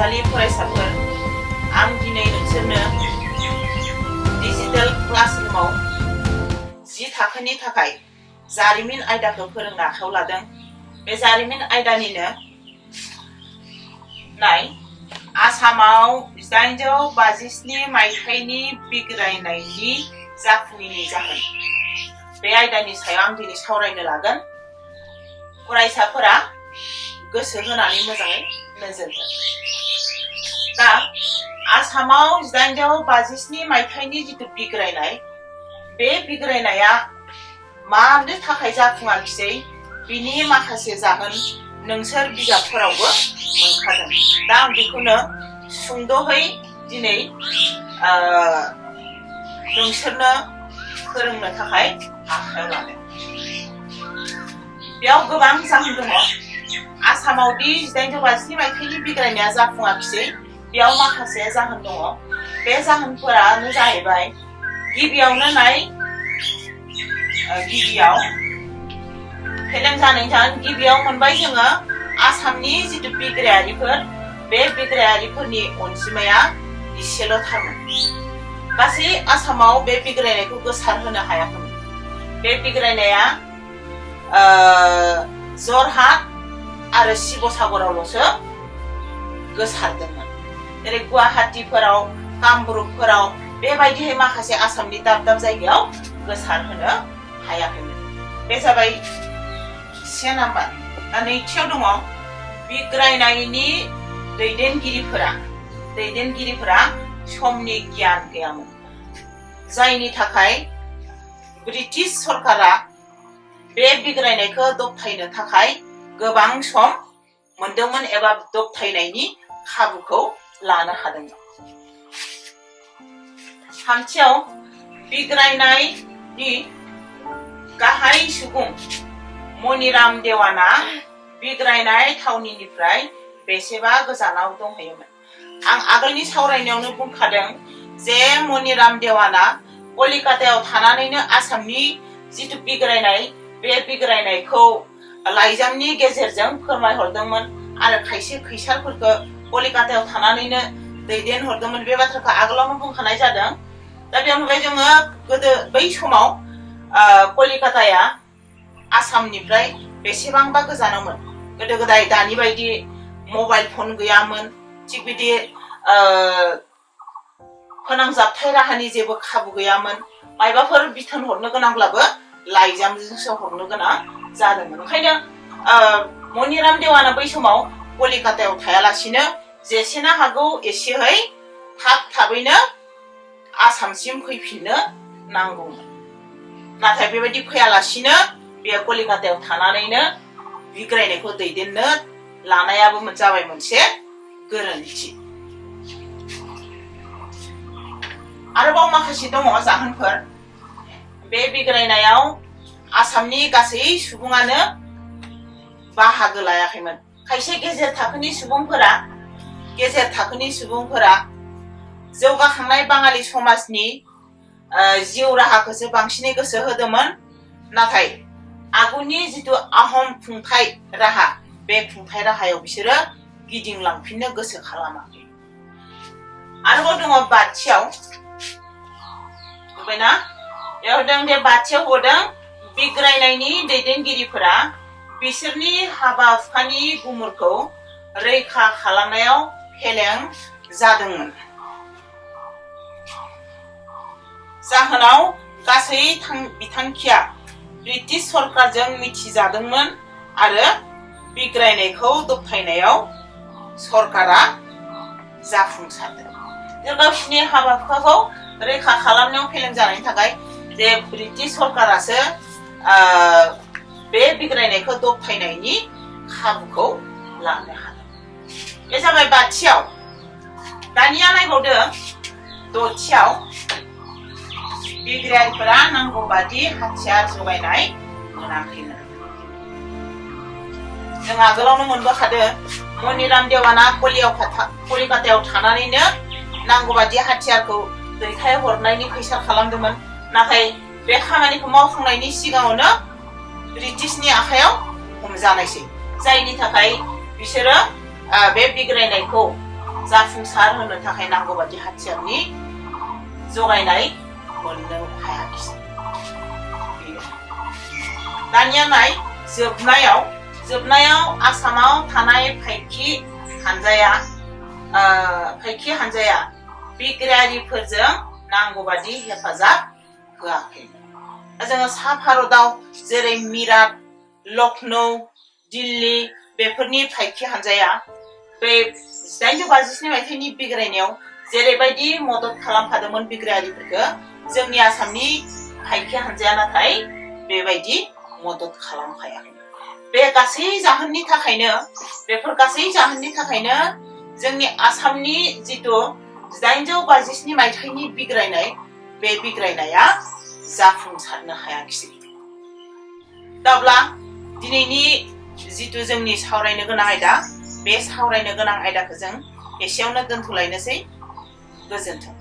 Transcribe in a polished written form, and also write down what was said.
फरायसालि फरायसाफोर आं दिनै नोंसोरनो डिजिटेल क्लासरुमाव 10 थाखोनि थाखाय जारिमिन आयदाखौ फोरोंनो आखायाव लादों। बे जारिमिन आयदानिनो नाय आसामाव 1857 मायथाइनि बिग्रायनायनि जाफुङैनि जाहोन। बे आयदानि सायाव आं दिनै सावरायनो लागोन। फरायसाफोरा गोसो होनानै मोजाङै नोजोर हो। दा आसामाव 1857 मायथाइनि जिथु बिग्रायनाय, बे बिग्रायनाया मानो थाखाय जाफुङाखिसै बिनि माखासे जाहोन नोंसोर बिजाबफोरावबो मोनखादों। दा आं बेखौनो सुंद'है दिनै नोंसोरनो फोरोंनो थाखाय आखायाव लादों। बेयाव गोबां जाहोन दङ। आसामावदि 1857 मायथाइनि बिग्रायनाया जाफुङाखिसै, बेयाव माखासे जाहोन दङ। बे जाहोनफोरानो जाहैबाय, गिबियावनो नाय, गिबियाव फेलें जानायनि जाहोन गिबियाव मोनबाय जोङो आसामनि जिथु बिग्रायारिफोर, बे बिग्रायारिफोरनि अनजिमाया इसेल'थारमोन। गासै आसामाव बे बिग्रायनायखौ गोसारहोनो हायाखैमोन। बे बिग्रायनाया जरहाट आरो शिबसागरावल'सो गोसारदोंमोन। जेरै गुवाहाटीफोराव, कामरुपफोराव बेबायदिहाय माखासे आसामनि दाब दाब जायगायाव गोसारहोनो हायाखैमोन। बे जाबाय से नाम्बार। दा नैथियाव दङ, बिग्रायनायनि दैदेनगिरिफोरा समनि गियान गैयामोन, जायनि थाखाय ब्रिटिश सरकारा बे बिग्रायनायखौ दबथायनो थाखाय गोबां सम मोनदोंमोन एबा दबथायनायनि खाबुखौ लानो हादोंमोन। थामथियाव, बिग्रायनायनि गाहाय सुबुं मनिराम देवाना बिग्रायनाय थावनिनिफ्राय बेसेबा गोजानाव दंहैयोमोन। आं आगोलनि सावरायनायावनो बुंखादों जे मनिराम देवाना कलिकातायाव थानानैनो आसामनि जिथु बिग्रायनाय, बे बिग्रायनायखौ लाइजामनि गेजेरजों फोरमायहरदोंमोन आरो खायसे खैसारफोरखौ कलिकातायाव थानानैनो दैदेनहरदोंमोन। बे बाथ्राखौ आगोलावनो बुंखानाय जादों। दा बेयाव नुबाय जोङो गोदो बै समाव कलिकाताया आसामनिफ्राय बेसेबांबा गोजानावमोन। गोदो गोदाय दानि बायदि मबाइल फन गैयामोन, थिग बिदि फोनांजाबथाय राहानि जेबो खाबु गैयामोन। मायबाफोर बिथोन हरनो गोनांब्लाबो लाइजामजोंसो हरनो गोनां जादोंमोन। ओंखायनो मनिराम देवाना बै समाव कलिकातायाव थायालासिनो जेसेनो हागौ एसेहै थाबैनो आसामसिम फैफिननो नांगौमोन। नाथाय बेबायदि फैयालासिनो बे कलिकातायाव थानानैनो बिग्रायनायखौ दैदेननो लानायाबो जाबाय मोनसे गोरोन्थि। आरोबाव माखासे दङ जाहोनफोर। बे बिग्रायनायाव आसामनि गासै सुबुङानो बाहागो लायाखैमोन। खायसे गेजेर थाखोनि सुबुंफोरा जौगाखांनाय बाङालि समाजनि जिउ राहाखौसो बांसिनै गोसो होदोंमोन। नाथाय आगुनि जिथु आहम खुंथाय राहा, बे खुंथाय राहायाव बिसोरो गिदिंलांफिननो गोसो खालामाखै। आरोबाव दङ बाथियाव, नुबायना? बेयाव होदों, बे बाथियाव होदों बिग्रायनायनि दैदेनगिरिफोरा बिसोरनि हाबा हुखानि गुमुरखौ रैखा खालामनायाव फेलें जादोंमोन। जाहोनाव गासै बिथांखिया ब्रिटिश सरकारजों मिथिजादोंमोन आरो बिग्रायनायखौ दबथायनायाव सरकारा जाफुंसारदों। गावसिनि हाबा हुखाखौ रैखा खालामनायाव फेलें जानायनि थाखाय जे ब्रिटिश सरकारासो बे बिग्रायनायखौ दबथायनायनि खाबुखौ लानो हादों। बे जाबाय बाथियाव। दानिया नायबावदो दथियाव, बिग्रायारिफोरा नांगौ बादि हाथियार जगायनाय मोनाखैमोन। जों आगोलावनो मोनबोखादों, मनिराम देवाना कलिकातायाव थानानैनो नांगौ बादि हाथियारखौ दैथायहरनायनि खैसार खालामदोंमोन। नाथाय बे खामानिखौ मावफुंनायनि सिगाङावनो ब्रिटिशनि आखायाव हमजानायसै, जायनि थाखाय बिसोरो बे बिग्रायनायखौ जाफुंसार होनो थाखाय नांगौ बादि हाथियारनि जगायनाय मोननो हायाखिसै। दानिया नाय जोबनायाव आसामाव थानाय फायखि हानजाया बिग्रायारिफोरजों नांगौ बादि हेफाजाब होआखै। जोङो सा भारताव जेरै मिराट, लखनौ, दिल्ली बेफोरनि फायखि हानजाया बे 1857 मायथाइनि बिग्रायनायाव जेरैबायदि मदद खालामफादोंमोन बिग्रायारिफोरखौ, जोंनि आसामनि फायखि हानजाया नाथाय बेबायदि मदद खालामफायाखै। बेफोर गासै जाहोननि थाखायनो जोंनि आसामनि जिथु 1857 मायथाइनि बिग्रायनाय, बे बिग्रायनाया जाफुंसारनो हायाखिसै। दाब्ला दिनैनि जिथु जोंनि सावरायनो गोनां आयदा, बे सावरायनो गोनां आयदाखौ जों एसेयावनो दोनथ'लायनोसै। गोजोन्थों।